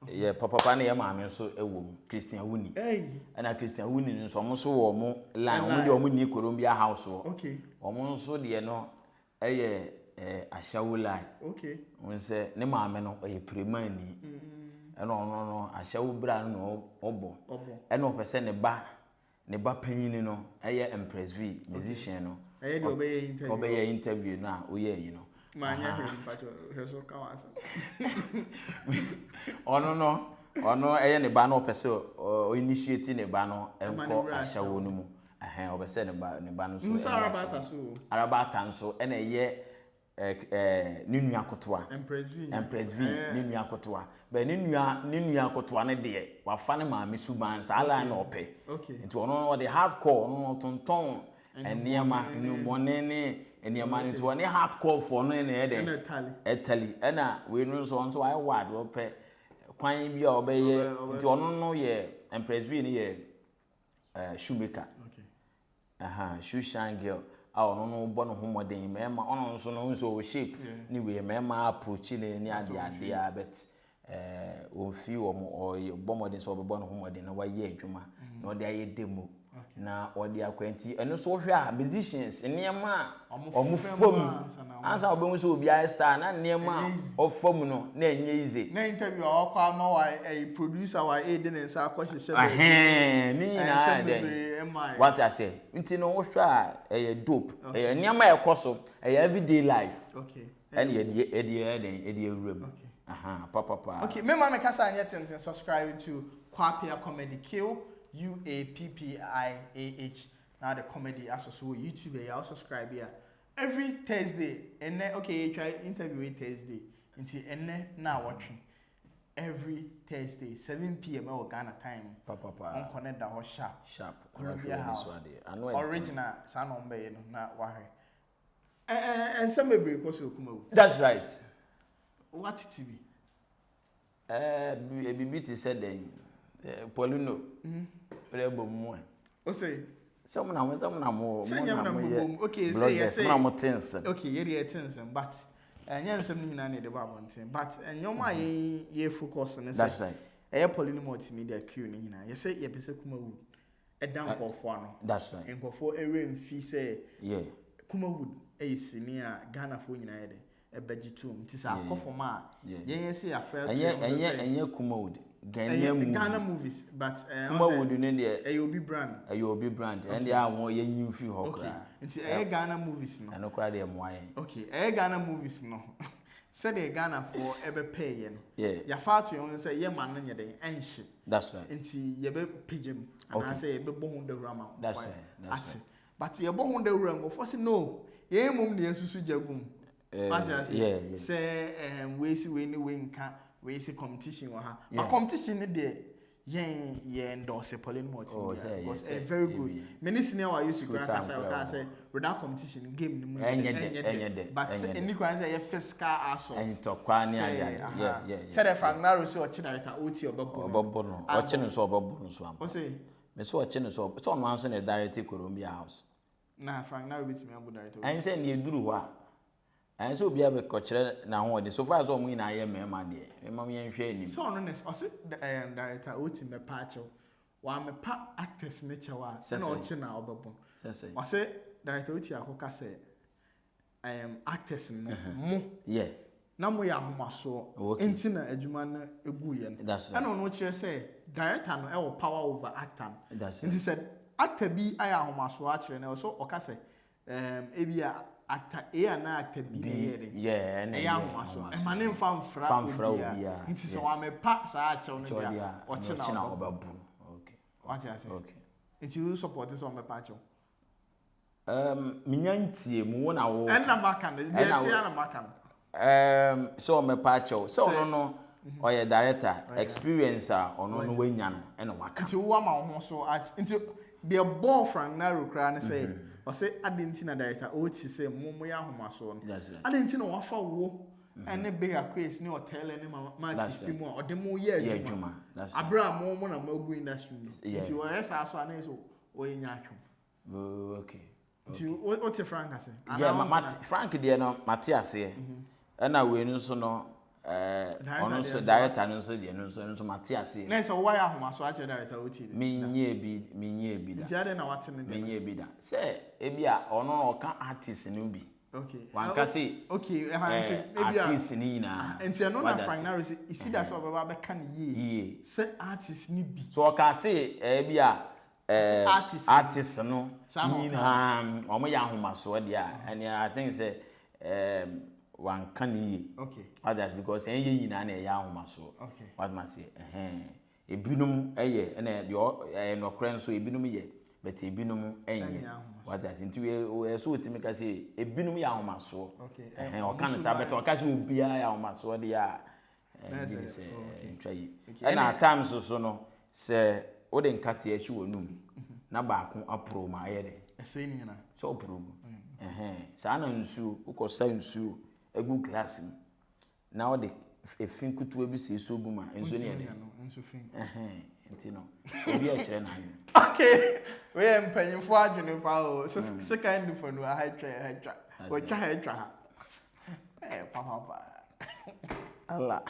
yɛ papapa ne yɛ maame nso wɔ mu, Christian Wuni. Hey. Ɛna Christian Wuni no nso, ɔmo nso wɔ ɔmo line. Ɔmo deɛ, ɔmo ni Columbia House wɔ. Ɔmo nso deɛ no ɛyɛ ahyɛwo line. Wɔn sɛ ne maame no ɔyɛ piremani, ɛna ɔno no ahyɛwo bra no na ɔbɔ. Ɔbɔ. Ɛna ɔpɛ sɛ ne ba panyin no ɛyɛ Empress V musician no. Ɛyɛ deɛ ɔbɛyɛ interview. Ɔbɛyɛ interview no a ɔyɛ yi no. Maa nyɛ hwɛ mpakyɛ hwɛ so ka wɔn asɛm. Ɔno no, ɔno ɛyɛ ne ba no, ɔpɛ sɛ ɔ initiate ne ba no Ɛma ne nkɔ wura ahyɛwo no mu. Ɛhɛn, ɔpɛ sɛ ne ba no nso Musa ɛyɛ Arabata ahyɛwo. so o. Arabata nso ɛna ɛyɛ ɛ ɛ ne nua kotoa. Empress V. Empress V ne nua kotoa, bɛn ne nua kotoa ne deɛ, wafa ne maame suban saa line na ɔpɛ. Nti ɔno no ɔde hardcore, ɔno no ɔtontɔn nneɛma nnubɔne ne nneɛma no, nti ɔne hardcore foɔ no na ɛyɛ dɛ. Ɛna tally. Ɛtally. Ɛna wei no nso, ɔno nso wayɛ wad, ɔpɛ kwan bi a ɔbɛyɛ. Nti ɔno no yɛ Empress V no yɛ shoemaker. Shoe shine girl a ɔno no bɔ ne ho mmɔden, mmarima ɔno nso no nso ɔwɔ shape ne wei, mmarima approach ne ade ade a, but ɔmfi wɔn, ɔyɛ bɔ mmɔden sɛ ɔbɛbɔ ne ho mmɔden na wayɛ adwuma na ɔde ayɛ demo na ɔde akɔ. Nti ɛno nso wohwɛ a, musicians nneɛma a Ɔmo ɔmo fam fam ansa na ansa ɔbɛhu sɛ obi ayɛ star na nneɛma Ɛnyɛ a easy. ɔfam no na ɛnyɛ easy. Na interview a ɔkɔ ama wa ɛyi producer wa ɛyɛ ne nsa akɔ hyehyɛ baabi. Ahɛn, ne nyinaa Ɛnsɛm yɛ dɛn? Bebree ɛma yɛ. Wate aseɛ? Nti no wohwɛ a, ɛyɛ dope, ɛyɛ nneɛma a ɛkɔ so, ɛyɛ everyday life. Ɛne yɛde yɛ dɛn, yɛde awura mu. Aha, papapa. Okay, me ma me kasa anyɛ tenten. Subscribe to Kwapia Comedy, Q U A P P I A H. Na the comedy aso so wɔ YouTube ɛyɛ a subscribe a every Thursday ɛnɛ. Okay, yɛtwa interview yi Thursday, nti ɛnɛ na awɔtwe every Thursday 7 p.m. ɛwɔ Ghana time. Papapa. Ɔnkɔ ne da hɔ sharp. Sharp. Columbia Wahwɛ w'ani House so adeɛ. Ano ɛden. original saa na ɔmbɛyɛ no na wahwɛ. Ɛɛ ɛnsɛm bebree kɔ so Okumawu. That's right. Watete bi. Bibi te sɛ dɛn? Paulino wode bɔ mu ɛ. O sɛ. Sɛ mo na mo sɛ mo na mo Sɛ mo nyɛ na mo mo na yɛ mo bom. Okay, sɛ yɛ bloggers sɛ mo na mo te nsɛm. Okay, yɛde yɛte nsɛm, but ɛnyɛ nsɛm no nyinaa na yɛde bɔ abɔnten, but nneɛma a yɛn yɛ focus ne That's sɛ right. ɛyɛ Paulino Multimedia crew no nyinaa, yɛsɛ yɛpɛ sɛ Kumawood ɛda nkɔɔfoɔ ano. That's right. Nkɔfoɔ ɛwerɛ mfi sɛ Kumawood ɛyɛ sini a Ghanafoɔ nyinaa yɛ de ɛbɛgye tom, nti sɛ akɔ fam a, yɛn yɛ sɛ yɛafrɛ. Ɛnyɛ ɛnyɛ Kumawood, Ghanaian movie. Ghana movies, but Kumawood no deɛ ɛyɛ obi brand. Ɛyɛ obi brand, ɛn deɛ a wɔn yɛnyi mfiri hɔ koraa. Nti ɛyɛ Ghana movies no. Ɛno koraa deɛ mmoa yɛn. Okay, ɛyɛ Ghana movies no, sɛdeɛ Ghanafoɔ ɛbɛpɛɛ yɛ no, yɛafa ato yɛn ho sɛ yɛma no nyɛ den ɛnhye. That's right. Nti yɛbɛpagya mu anaasɛ yɛbɛbɔ ho dawuro ama That's wɔn right, that's ate right. But yɛbɔ ho dawuro a, nkɔfoɔ sɛ no, yɛn mmom na yɛsusu gya gum. Wate ase? Yeah. Sɛ wei si wei ne wei nka wei si competition wɔ ha, but competition ne deɛ, Yɛn yɛ endorse Pauline Multimedia Oh, sɛ because yɛ ɛyɛ sɛ very good. ebi. Me ne senior wa Yesu School kura time kasa kura ɔkaa wɔ sɛ without competition game no mu Ɛnyɛ dɛ, ɛnyɛ dɛ, but ɛnyɛ sɛ dɛ. ɛni kwan sɛ ɛyɛ physical assault. Ntɔkwa ne Sɛ, ade ade. aha. Yeah. Sɛdeɛ Frank Naro sɛ ɔkye director Oti ɔbɛbɔ no. Ɔbɛbɔ no. Ɔkye no so ɔbɛbɔ no so ampa. Ɔse Me so ɔkye no so sɛ ɔno ara nso na ɛdirect Columbia House. na Frank Naro betumi abɔ director Oti. Ɛn sɛ nea eduru hɔ a, ɛn sɛ obiara bɛkɔkyerɛ n'ahoɔden. So far sɛ ɔmo nyinaa yɛ mmarima deɛ, mema yɛnhwɛ anim. Sɛ ɔno na ɔse director Oti mɛpa akyɛw. Wamɛpa actors ne kyɛw a Sɛ ɛna sɛn? ɔkye na ɔbɛbɔ no. Sɛ sɛ. Ɔse director Oti akɔka sɛ actors no mo na mo yɛ ahomasoɔ nti na adwuma no egu yɛ no. That's right. Ɛna ɔno kyerɛ sɛ director no ɛwɔ power over actor no. That's right. Nti sɛ actor bi ayɛ ahomasoɔ akyerɛ no, ɛwɔ sɛ ɔka sɛ ebi a actor A anaa actor B na ɛyɛ dɛ. Yeah, ɛna Ɛyɛ ɛyɛ ahomasoɔ. ahomasoɔ. Ɛma ne nfa mfra Fa mfra obiara. obiara. Nti sɛ wamepa saa akyɛw no Kyɛw deɛ deɛ a, a, ɔkye ɔkye na na ɔbɛbɔ. ɔbɛbɔ no. Okay. Wate ase? Okay. Nti wo support sɛ ɔmɛpa akyɛw? Minya ntie mu wo na wo. Ɛna maka no. Deɛ Ɛna ɛteɛ wo- na maka no. Sɛ ɔmɛpa akyɛw. Sɛ ɔno no ɔyɛ director, experience a ɔno no wanya no ɛna waka. Nti wo ama wo ho so at nti deɛ bɔɔ Frank Naro koraa ne sɛ ɔsɛ adi nti na director Oti sɛ mo yɛ ahomasoɔ no. That's right. Adi nti na wafa wo ɛne Big Akwes ne Ɔtɛlɛ ne Mama Mark That's Christy right. mu a ɔde mo yɛ Yɛ adwuma. adwuma. That's right. Abere a mo na mo agu industry no. Yeah. Nti ɔyɛ saa so a na yɛ sɛ ɔyɛ nya atwom. Oh, okay. Nti wo te Frank ase? Yeah, Anaa wonte na- Frank deɛ no mate aseɛ. Ɛna wei no nso no Director ɔno deɛ nso nso director no nso deɛ no nso ɛno nso mate aseɛ. Na sɛ wɔyɛ ahomasoɔ akyerɛ director Oti de. Menyɛ bi menyɛ bi da. Nti adɛn na wate ne deɛ? Menyɛ bi da. Sɛ ebi a ɔno no ɔka artist no bi. Okay. Wanka se Okay, ɛha nti ebi a artist no nyinaa. Nti ɛno na Wada Frank ase. Naro sɛ esi da sɛ ɔbɛba abɛka ne yie. Yie. Sɛ artist ni bi. So ɔka se ebi a Artist. artist no Saa na ɔka. nyinaa ɔmo yɛ ahomasoɔ deɛ a ɛne I think sɛ wanka ne yie. Okay. Wada ase because ɛnyɛ nyinaa na ɛyɛ ahomasoɔ. Okay. Wada ase ɛhɛn ebinom ɛyɛ ɛna deɛ ɛyɛ nɔkorɛ nso ebinom yɛ but ebinom ɛnyɛ. Ɛnyɛ ahomasoɔ. Wada ase nti wei ɛyɛ so otimi ka sɛ ebinom yɛ ahomasoɔ. Okay. Ɛhɛn Ɔmo ɔka ne saa suban. but ɔka sɛ obiara yɛ ahomasoɔ deɛ a Na ɛɛ ɛsɛ gye di sɛ, sɛ oh, okay. ntwa yi. Okay. Ɛna at times so no sɛ wode nkateɛ akyi wɔ num na baako aporo ma ayɛ dɛ Ɛsɛe ne nyinaa. sɛ ɔporo gu. Ɛhɛn saa na nsuo wokɔsa nsuo egu glass mu na wode efi nketewa bi sɛ esuo gu mu a nsuo no yɛ dɛ. No, nso fi. Ɛhɛn nti no obi a ɛkyerɛ n'adwene. Okay. Wei mpanyinfoɔ adwene paa o. So sekan nifa no aha twa aha twa. That's Wɔtwa ha atwa ha. Papa. Allah.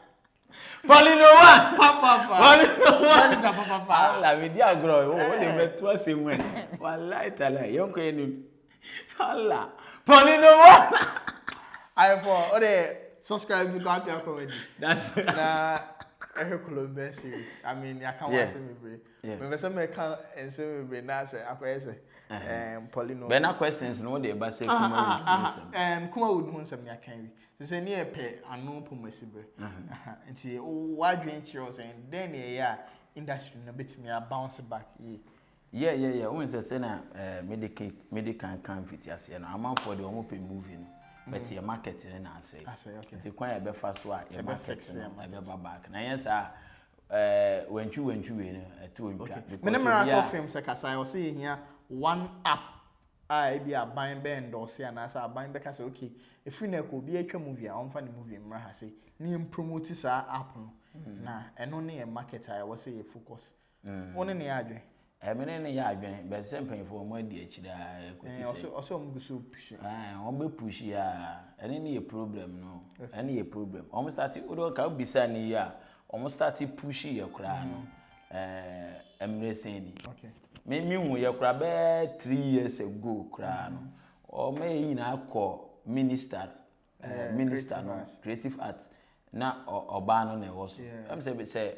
Paulino wa. Papa. Paulino wa. Manager papa. Allah mi di agorɔ o o de bɛ to asɛm ɛ. Wallahi taala yɛn kɔ yɛ ni. Allah. Paulino wa. Ayefo, o de subscribe to Kwapia Comedy. That's right. Na ɛhwɛ Colombia series. I mean, yɛaka ho asɛm bebree. Mepɛ sɛ mɛka nsɛm bebree na sɛ akɔyɛ sɛ Paulino. Bɛna questions no de ba sɛ kuma Aha, nsɛm. Kumawood ho nsɛm ne aka wi. Sɛ ne yɛpɛ ano pomasi berɛ. Aha, nti w'adwene kyerɛ wo sɛ dɛn na ɛyɛ a industry no bɛtumi a bounce back yie. Yeah. Wohu sɛ sɛnea mede kan kan mfiti aseɛ no, amanfoɔ deɛ ɔmo pɛ movie no. But yɛ market no na asɛe. Asɛe, okay. Nti kwan a yɛbɛfa so a yɛ Yɛbɛ market fix no yɛ market. ɛbɛba back. Na ɛnyɛ saa wantwi wantwi wei no ɛto ntwa. Because Mene Miracle obiara- Film sɛ kasa ɔsɛ yɛhia one app a ebi aban bɛ endorse anaasɛ aban bɛka sɛ okay ɛfiri na ɛkɔ obi atwa movie a ɔmfa ne movie mmra ha se ne yɛn promote saa app no na ɛno ne yɛ market a ɛwɔ sɛ yɛ focus. Wo ne ne yɛ adwene? Me ne ne yɛ adwene but sɛ mpanyinfoɔ ɔmo adi akyire a ɛkɔsi sɛ Ɔsɛ ɔmo gu so push. Wɔn bɛ push a ɛne ne yɛ problem no ɛne yɛ problem. Wɔn start o de ɔka obisa ne yi a wɔn start push yɛ koraa no mmerɛ sɛn ni. Okay. Me hu yɛ koraa bɛɛ 3 years ago koraa no wɔn yɛ nyinaa kɔ minister minister no creative creative art na ɔbaa no na ɛwɔ so. Yeah. Ɛm sɛ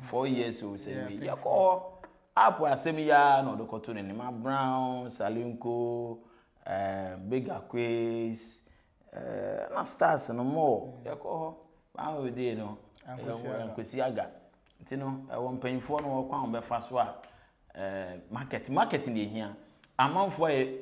4 years o sɛ Yeah, wei I think yɛkɔ hɔ app asɛm yi ara na ɔde kɔto n'anim Brown Salinko Big Akwes na stars no more yɛkɔ hɔ one day no Ankwesi Aga. Ankwesi Aga nti no ɛwɔ mpanyinfoɔ no wɔ kwan a wɔbɛfa so a market na ehia amanfoɔ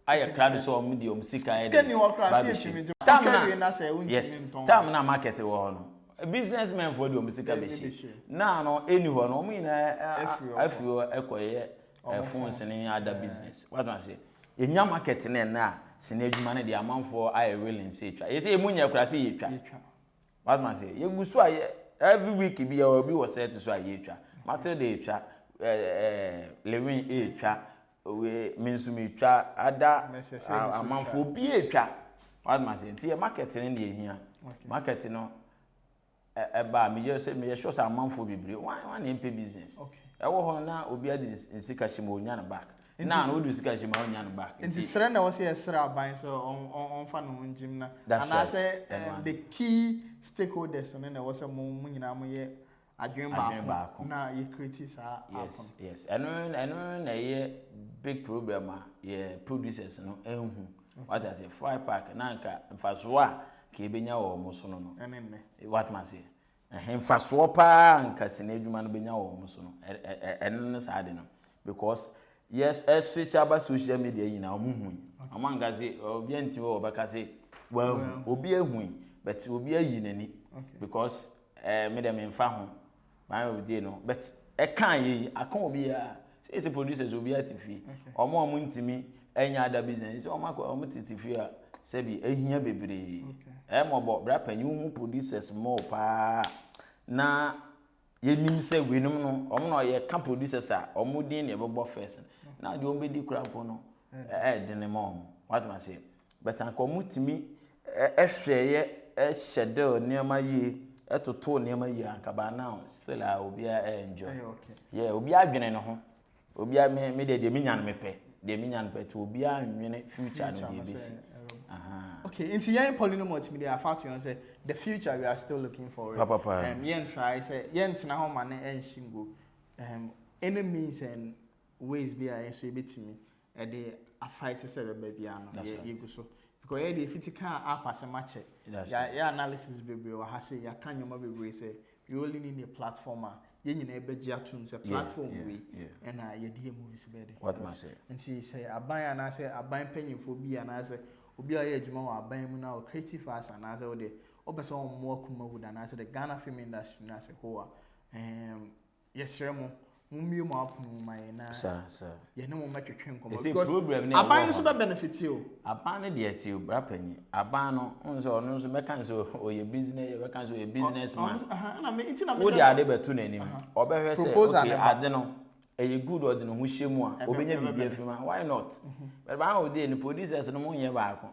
ayɛ crowd sɛ wɔn de wɔn sika yɛ Sika ni hɔ koraa, ba sɛ bɛhyɛ. yɛntumi nti- Time wotwa na wie na sɛ wontumi yes ntɔn. time na market wɔ hɔ no. Business men foɔ deɛ wɔn sika bɛhyɛ. Naa no ɛni hɔ no wɔn nyinaa afiri hɔ ɛkɔyɛ phones ne other business. Wate aseɛ? Yɛnya market no ɛnɛ a sini adwuma no deɛ amanfoɔ ayɛ willing sɛ yɛtwa. Yɛsɛ yɛmu nyɛ koraa sɛ yɛtwa. Wate aseɛ? Yɛgu so a yɛ every week bi yɛwɔ obi wɔ set so a yɛtwa. Matilda ɛtwa, ɛɛ Lewin ɛtwa, Owe me nso metwa ada amanfo obi etwa wate ma se nti yɛ market no na ehia market no ɛba meyɛ sɛ meyɛ sure sɛ amanfo bebree wɔn wɔn na mpɛ business ɛwɔ hɔ na obi adi ne sika hyɛ mu onya no back na na odi sika hyɛ mu onya no back nti srɛ na wɔsɛ yɛsrɛ aban sɛ ɔnfa ne ho ngyim na anaasɛ the key stakeholders no na ɛwɔ sɛ mo mo nyinaa mo yɛ Adwene baako na yɛ create saa app no. Yes yes ɛno ɛno na ɛyɛ big problem a yɛ producers no ɛnhu. Wate aseɛ fry park na nka mfasoɔ a ka ebenya wɔ wɔn so no no. Ɛne nnɛ. Wate aseɛ ɛhɛn mfasoɔ paa nka sini adwuma no benya wɔ wɔn so no ɛno ne saa de no because yɛ ɛswitch aba social media nyinaa wɔn hu yi wɔn anka se obi antimi wɔ ɔbɛka se wɔahu obi ahu yi but obi ayi n'ani because. Eh me deɛ menfa ho my of day no but ɛka yɛ yi aka obiara sɛ sɛ producers obiara te fie wɔn a wɔn ntumi ɛnyɛ ada business sɛ wɔn akɔ wɔn tete fie a sɛbi ehia bebree ɛmɔbɔ bra panyin ho producers more paa na yɛnim sɛ weinom no wɔn na yɛka producers a wɔn din na ɛbɛbɔ first na deɛ wɔn bɛdi kura mpo no ɛɛdene ma wɔn wate ma seɛ but anka wɔn tumi hwɛeɛ hyɛdɛɛ nneɛma yie, totoo nneɛma yie anka by now still a obiara enjoy. Yeah, obiara dwene ne ho. Obiara me me deɛ deɛ menya no mepɛ. Deɛ menya no pɛ nti obiara nwene future no deɛ ebesi. Okay, nti yɛn Paulino Multimedia afa ato yɛn sɛ the future we are still looking for it. Papa. Yɛn try sɛ yɛn tena hɔ ma ne ɛnhye ngu. Any means and ways bi a yɛn nso yɛbɛtumi de afight sɛ ɛbɛba biara no yɛ yɛgu so because yɛ deɛ fiti kaa app asɛm akyɛ yɛ yɛ analysis bebree wɔ ha sɛ yɛaka nneɛma bebree sɛ we only need a platform a yɛn nyinaa bɛgye atum sɛ platform wei ɛna yɛde yɛ movies bɛyɛ de nti sɛ aban anaasɛ aban mpanyinfoɔ bi anaasɛ obi a ɔyɛ adwuma wɔ aban mu na wɔ creative arts anaasɛ wɔde wɔpɛ sɛ wɔmmoa Kumawood anaasɛ the Ghana film industry no as a whole a ɛɛm Yɛsrɛ mo, mommue mo apono mu ma yɛn na yɛne mo mmɛtwetwe nkɔmmɔ. Because aban no nso bɛ benefit o. Aban no deɛ te o, bra panyin. Aban no, wohu sɛ ɔno nso mɛka no sɛ ɔyɛ business, yɛbɛka no sɛ ɔyɛ business man. Wode ade bɛto n'anim, ɔbɛhwɛ sɛ okay ade no ɛyɛ good ɔde ne ho hyɛ mu a, ɔbɛnya biribi afiri mu a, why not? But by the day no, producers no monyɛ baako.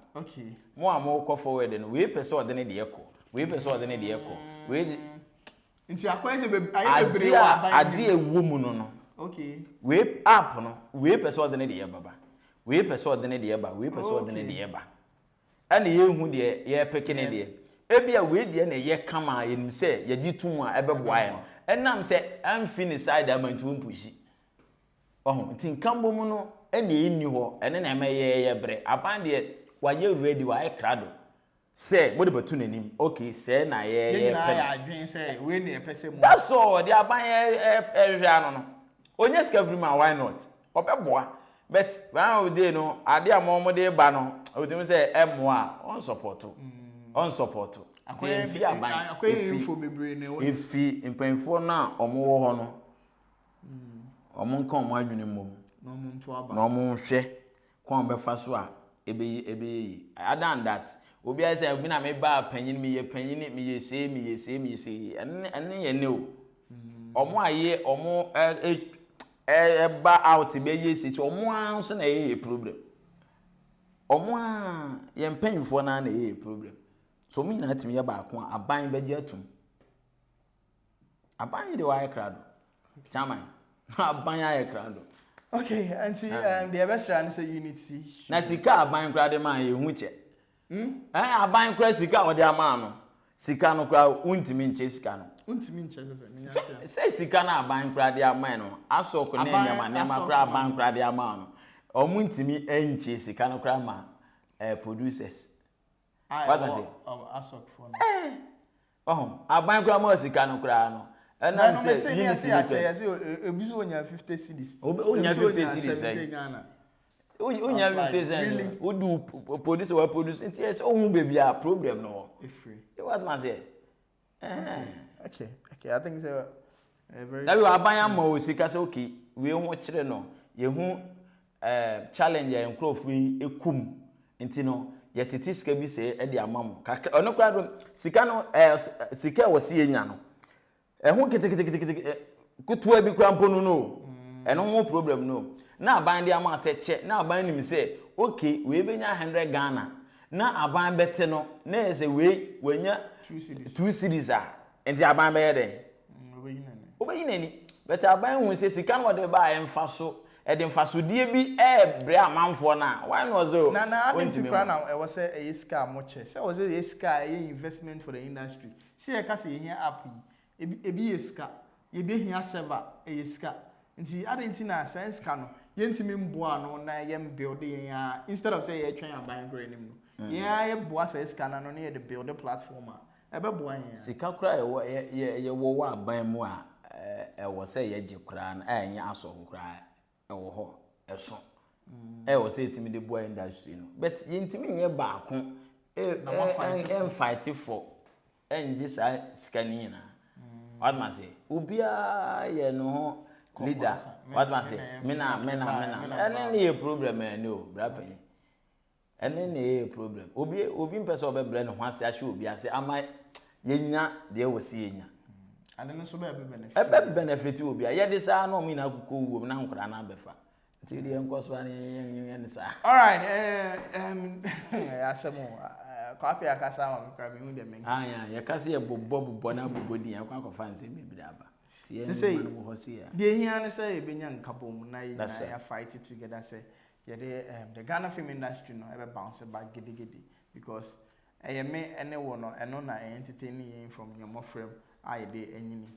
Mo a mokɔ forward no, wei pɛ sɛ ɔde ne deɛ kɔ, wei pɛ sɛ ɔde ne deɛ kɔ, wei Nti akɔyɛ sɛ ayɛ bebree wɔ aban anim. Adeɛ a ɛwɔ mu no no. Okay. Wei app no, wei pɛ sɛ ɔde ne deɛ baba. Wei pɛ sɛ ɔde ne deɛ ba, wei pɛ sɛ ɔde ne deɛ ba. Ɛna yɛnhu deɛ yɛrepeke ne deɛ. Ebia wei deɛ na ɛyɛ kama a yɛnim sɛ yɛgye to mu a ɛbɛboa yɛn no. Ɛnam sɛ amfi ne side ama nti wɔmpushi. Wahu? Nti nkabom no ɛna ɛnni hɔ, ɛno na ɛma yɛyɛ brɛ. Aban deɛ wayɛ ready, wayɛ krado. Sɛ mode bɛto n'anim, okay, sɛɛ na yɛ Yɛn yɛpɛ nyinaa no. yɛ adwene sɛ wei na yɛpɛ sɛ mo. That's all, deɛ aban yɛ ɛ ɛhwehwɛ ano no, ɔnya sika firi mu a why not? Ɔbɛboa, but by the end of the day no, adeɛ a mo mode ba no, ɔtumi sɛ ɛmmoa a, ɔnsɔpɔto, ɔnsɔpɔto. Nti Akɔyɛ ɛmfi aban, akɔyɛ ɛfi info bebree na ɛwɔ. ɛfi mpanyinfoɔ no a wɔwɔ hɔ no, wɔn nka wɔn adwene mmom, Na wɔn nto aba. na wɔn nhwɛ kwan a wɔbɛfa so a ɛbɛyɛ ɛbɛyɛ yie. Other than that, obiara sɛ me na me ba panyin, meyɛ panyin, meyɛ sei, meyɛ sei, meyɛ sei. Ɛno ɛno yɛ ne o. Wɔn a yɛ wɔn ɛ ɛ ɛba out bɛyɛ sei, so wɔn ara nso na ɛyɛ yɛ problem. Wɔn ara yɛn mpanyinfoɔ no ara na ɛyɛ yɛ problem. So wɔn nyinaa tumi yɛ baako a aban bɛgye atum. Aban yi de wayɛ krado. Chairman, aban ayɛ krado. Okay, nti um, deɛ ɛbɛsra no sɛ unity. Na sika aban koraa de maa yɛ hu kyɛ. Hmm? Eh, aban koraa sika a wɔde ama no, sika no koraa wontumi nkyɛ sika no. Wontumi nkyɛ sɛ sɛ Sɛ sika no aban koraa de ama no, asɔk ne nneɛma nneɛma koraa aban koraa de ama no, wɔn ntumi nkyɛ sika no koraa ma eh, producers. Wata se. Eh. Ɔho, aban koraa ma sika no koraa no. Ɛnam sɛ unity ni pɛ. Ebi so onya 50 cedis. Onya 50 cedis sɛ. Onya 50 cedis. Wodu produce wa produce nti ɛsɛ ohun baabi a problem no wɔ. Efiri. Wata ma se. Okay, I think so. Very. Dabi aban ama o sika sɛ okay wei ho kyerɛ no yɛhu challenge a nkurɔfoɔ yi ɛkɔ mu nti no yɛtete sika bi sɛ ɛde ama mo kakra. Ɔno koraa do sika no sika a wɔsi yɛnya no ɛho keteketekete ketewa bi koraa mpo no ɛno ho problem no na aban de ama sɛ kyɛ na aban nim sɛ okay wei bɛnya 100 Ghana na aban bɛte no na yɛ sɛ wei wanya 2 cedis. 2 cedis a nti aban bɛyɛ dɛn? Wobɛyi n'ani. Wobɛyi n'ani, but aban hu sɛ sika no wɔde ba a ɛmfa so ɛde mfasodeɛ bi ɛɛbrɛ amanfoɔ no a why not so? Na adi nti Wɔntumi koraa mma. Na ɛwɔ sɛ ɛyɛ sika a mokyɛ sɛ ɛwɔ sɛ ɛyɛ sika a ɛyɛ investment for the industry. Sɛ yɛka sɛ yɛhia app yi, ebi yɛ sika, yɛbɛhia server, ɛyɛ sika. Nti adi nti na saa sika no yɛntumi mboa ano na yɛn build yɛn a instead of sɛ yɛtwɛn aban koraa anim no, yɛn a yɛboa saa sika no ano na yɛde build platform a ɛbɛboa yɛn a. Sika koraa yɛwɔ yɛwɔ wɔ aban mu a ɛwɔ sɛ yɛgye koraa no a ɛnyɛ asɔfo koraa ɛwɔ hɔ ɛso ɛwɔ sɛ yɛtumi de boa industry no, but yɛntumi nyɛ baako Na wɔafight. Ɛmfight for ɛngye saa sika no nyinaa. Watuma se obiara yɛ ne ho leader. Watuma se mena mena mena ɛne ne yɛ problem. Ɛne o bra panyin, ɛne ne yɛ problem. Obi mpɛ sɛ ɔbɛbrɛ ne ho ase ahyɛ obi ase ama yɛnya deɛ wɔ si yɛnya. Ade no nso bɛyɛ bɛ benefit. Ɛbɛ benefit obi a yɛde saa na ɔmo nyinaa koko wuom na nkwadaa no abɛfa nti deɛ nkɔ so a ne yɛn ne saa. Alright, asɛm o, Kwape akasa ama me koraa mehu deɛ menka. Aya yɛka sɛ yɛbobɔ bobɔ na bobɔ din yɛkɔ akɔfa nsɛm bebree aba nti yɛn Sesei, nneɛma no wɔ hɔ si yɛ. Deɛ ehia ne sɛ yɛbɛnya nkabom na yɛn That's nyinaa right. yɛ fight it together sɛ yɛde the Ghana film industry no ɛbɛ bounce back gidigidi because ɛyɛ me ɛne wo no ɛno na ɛyɛ entertain yɛn from yɛn mmɔfra mu a yɛde anyini.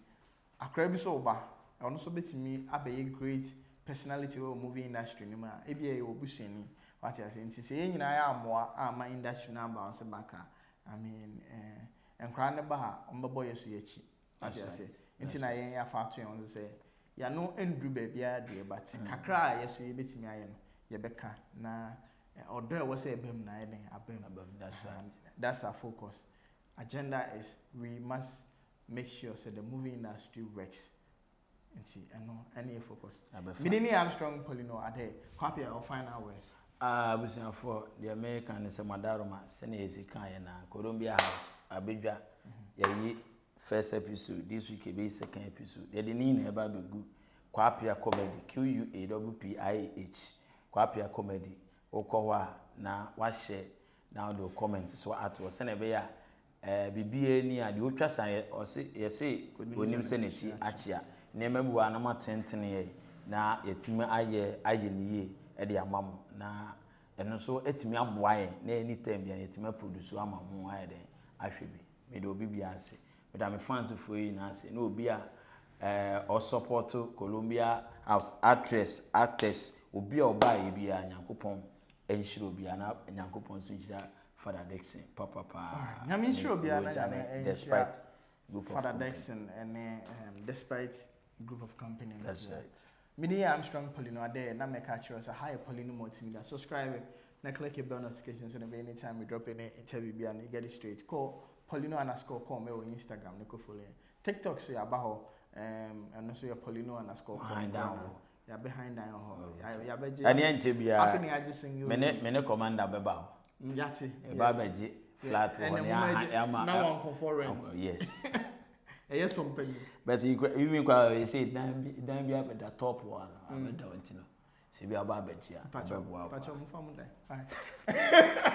Akora bi so ba ɔno nso bɛtumi abɛyɛ great personality wɔ movie industry no mu a ebi yɛ wɔ busuani wate ase. Nti sɛ yɛn nyinaa yɛ amoa ama industry no abounce back a, I mean, nkwaraa no ba a wɔbɛbɔ yɛ so yɛ akyi wate That's ase. right. Nti na yɛn yɛafa ato yɛn ho so sɛ yɛano nduru baabiara deɛ, but kakra a yɛ so yɛbɛtumi ayɛ no yɛbɛka na ɔdɔ a ɛwɔ sɛ ɛbɛm na ayɛ den abɛm. Abam, that's right. That's our focus agenda is we must make sure sɛ the movie industry works. Nti ɛno ɛne yɛ focus. Abɛfa. Mede ne Armstrong Polino Ade Kwape a final words. Ah, abusuafoɔ, deɛ meka ne sɛ madaroma sɛnea yɛsi kaeɛ na Columbia House abɛdwa yɛyi first episode this week, ɛbɛyi second episode. Yɛde ne nyinaa ɛba abɛgu Kwapia Comedy, Quappiah, Kwapia Comedy. Wokɔ hɔ a na wahyɛ na wode wo comment so ato hɔ sɛnea ɛbɛyɛ a biribiara ni a deɛ otwa sa yɛ ɔse yɛse onim sɛ n'akyi akyea nneɛma bi wɔ a na matentene yɛ na yɛtumi ayɛ ne yie ɛde ama mo na ɛno nso atumi aboa yɛn na anytime bia yɛtumi aproduce ama mo ayɛ dɛn ahwɛ bi. Mede obi bia ase, meda me fans foɔ yi nyinaa ase na obi a ɔsupport Columbia House actress, actors, obi a ɔbaa yɛ biara, Nyankopɔn nhyira obiara na Nyankopɔn nso nhyira Father Dixon papapaa. Nyame nhyira obiara na Roger Nyame ne nhyira Despite Group of Father Company. Dixon ɛne Despite Group of Company no. That's right. Mede yɛ Armstrong Polino Ade na mɛka kyerɛ sɛ ha yɛ Polino Multimedia. Subscribe na click your bell notification so that anytime we drop any interview bi and you get it straight. Call Polino_com ɛwɔ Instagram ne kɔ follow yɛn. TikTok so yɛaba hɔ, ɛno nso yɛ Polino_com. Behind down hɔ. Yɛ behind down hɔ. Yɛabɛgye. Ɛne ɛnkyɛ biara Afei na yɛagye single. Me ne commander bɛba hɔ. Yate. Yɛba abɛgye flat wɔ Ɛnɛ ne mo aha agye- ama na wɔnkɔfɔ rent. Yes. Ɛyɛ sɔmpanyin. But even kwa yɛ sɛ dan bi abɛda top hɔ ano abɛda hɔ nti no sɛ bi aba abɛgye a Pacho, ɔbɛboa wo Pacho, paa. mo fa mo dan. Bye.